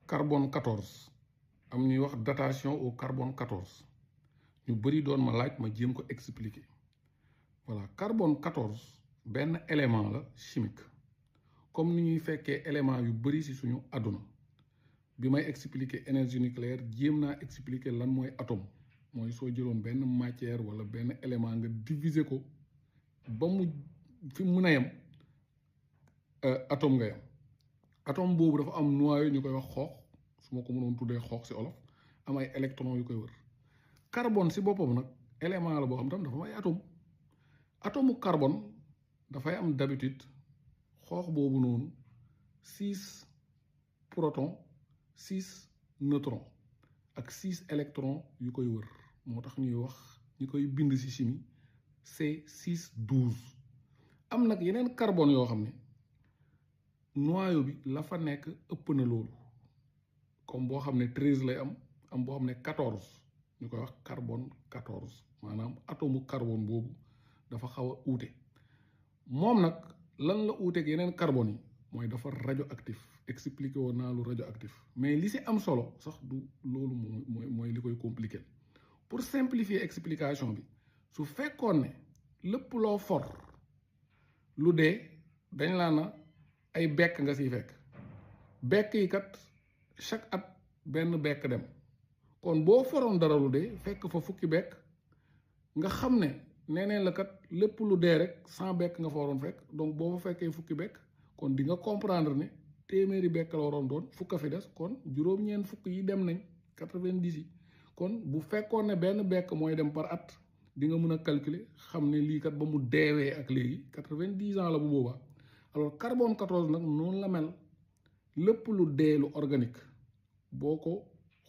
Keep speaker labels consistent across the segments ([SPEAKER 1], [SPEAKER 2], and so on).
[SPEAKER 1] carbone 14 am ñuy wax datation au carbone 14 ñu bëri doon ma laaj ma jéem ko expliquer voilà carbone 14 benn élément la chimique comme ni ñuy fekkee élément yu bëri ci suñu àdduna bi may expliquer énergie nucléaire jéem naa expliquer lan mooy atome mooy soo jëloon benn matière walla benn élément nga diviser ko ba mu fi mun a yem atome nga yem atome boobu dafa am noyau ñu koy wax xoox su ma ko mënoon tuddee xoox ci olof am ay électron yu koy wër carbone ci boppam nag élément la boo xam tam dafa am ay atome carbone dafay am d'habitude xoox boobu noonu 6 protons 6 neutrons ak 6 électrons yu koy wër moo tax ñuy wax ñi koy bind ci chimie C612 am nag yeneen carbone yoo xam ne noyau bi la fa nekk ëpp na loolu comme boo xam ne 13 lay am boo xam ne 14 ñu koy wax carbone 14 maanaam atomu carbone boobu dafa xaw a uute moom nag lan la uuteeg yeneen carbone yi mooy dafa radioactif expliqué woon naa lu radioactif mais li ci am solo sax du loolu mooy li koy compliqué pour simplifier explication bi su fekkoon ne lépp loo for lu dee dañ laa na ay bekk nga ciy fekk bekk yi kat chaque at benn bekk dem kon boo foroon dara lu dee fekk fa fukki bekk nga xam ne neneen la kat lépp lu dee rek 100 bekk nga fa waroon fekk donc boo fa fekkee fukki bekk kon di nga comprendre ne téeméeri bekk la waroon doon fukka fi des kon juróom-ñeent fukk yi dem nañ 90 yi kon bu fekkoon ne benn bekk mooy dem par at di nga mën a calculer xam ne lii kat ba mu deewee ak léegi 90 ans la bu boobaa alors carbone 14 nag noonu la mel lépp lu dee lu organique boo ko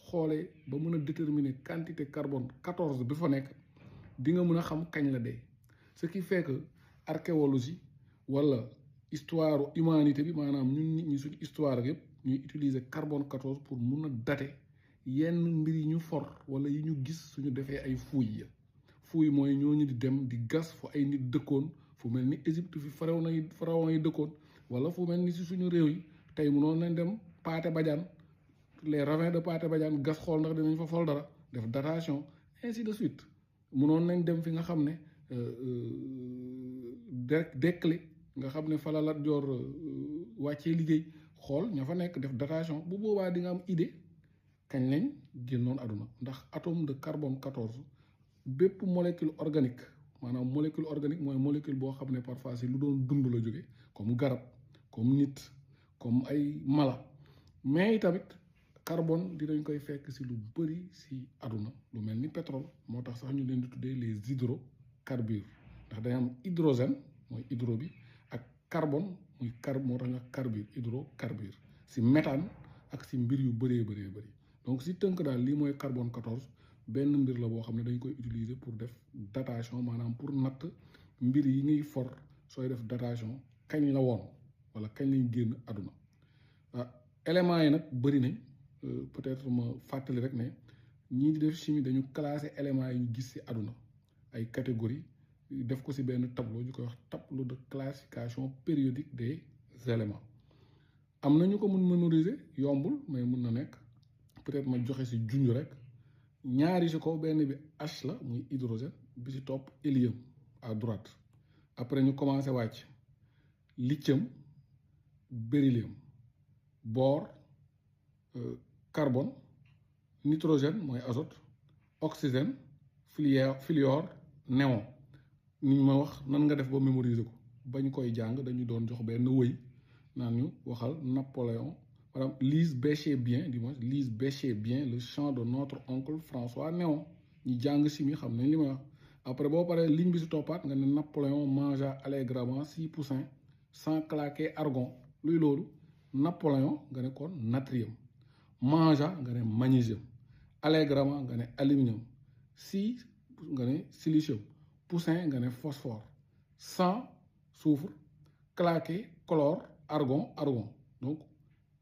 [SPEAKER 1] xoolee ba mën a déterminer quantité carbone 14 bi fa nekk di nga mën a xam kañ la dee ce qui fait que archéologie wala histoire humanité bi maanaam ñun nit ñi suñu histoire ak yëpp ñuy utiliser carbone 14 pour mun a dater yenn mbir yi ñu for wala yi ñu gis suñu defee ay fouilles ya fouille mooy ñooñu di dem di gas fu ay nit dëkkoon fu mel ni Égypte fi pharaon yi dëkkoon wala fu mel ni si suñu réew yi tey mënoon nañ dem Pathé Badiane les ravins de Pathé Badiane gas xool ndax dinañ fa fol dara def datation ainsi de suite mënoon nañ dem fi nga xam ne Dekle nga xam ne fa la Lat Joor wàccee liggéey xool ña fa nekk def datation bu boobaa di nga am idée kañ lañ génnoon àdduna ndax atome de carbone 14 bépp molécule organique maanaam molécule organique mooy molécule boo xam ne parfois si lu doon dund la jóge comme garab comme nit comme ay mala mais tamit carbone dinañ koy fekk si lu bëri si àdduna lu mel ni pétrole moo tax sax ñu leen di tuddee les hydrocarbures ndax day am hydrogène mooy hydro bi ak carbone muy moo tax ñu wax carbure hydrocarbure si méthane ak si mbir yu bëree bëri donc si tënk daal lii mooy carbone 14 benn mbir la boo xam ne dañ koy utiliser pour def datation maanaam pour natt mbir yi ngay for sooy def datation kañ la woon wala kañ lañ génn àdduna éléments yi nag bëri nañ peut-être ma fàttali rek ne ñii di def chimie dañu classer éléments yi ñu gis ci àdduna ay catégories def ko ci benn tableau ñu koy wax tableau de classification périodique des éléments am na ñu ko mun mémoriser yombul mais mun na nekk peut-être ma joxe ci junj rek ñaari ci kaw benn bi H la muy hydrogène bi ci topp hélium à droite après ñu commencé wàcc lithium beryllium bore carbone nitrogène mooy azote oxygène fluor néon ni ñu ma wax nan nga def ba mémoriser ko bañ koy jàng dañu doon jox benn wëy naan ñu waxal Napoléon maanaam lise bêcher bien du moins lise bêcher bien le chant de notre oncle François Néon ñu jàng chimie xam nañ li ma wax après boo paree ligne bi si toppaat nga ne Napoléon mangea allègrement 6 poussins sans claquer argon luy loolu Napoléon nga ne kon natrium mangea nga ne magnésium allègrement nga ne aluminium 6 nga ne silicium poussin nga ne phosphore sans soufre claquer chlore argon donc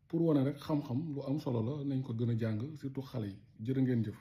[SPEAKER 1] pour wane rek xam-xam lu am solo la nañ ko gën a jàng surtout xale yi jërë ngeen jëf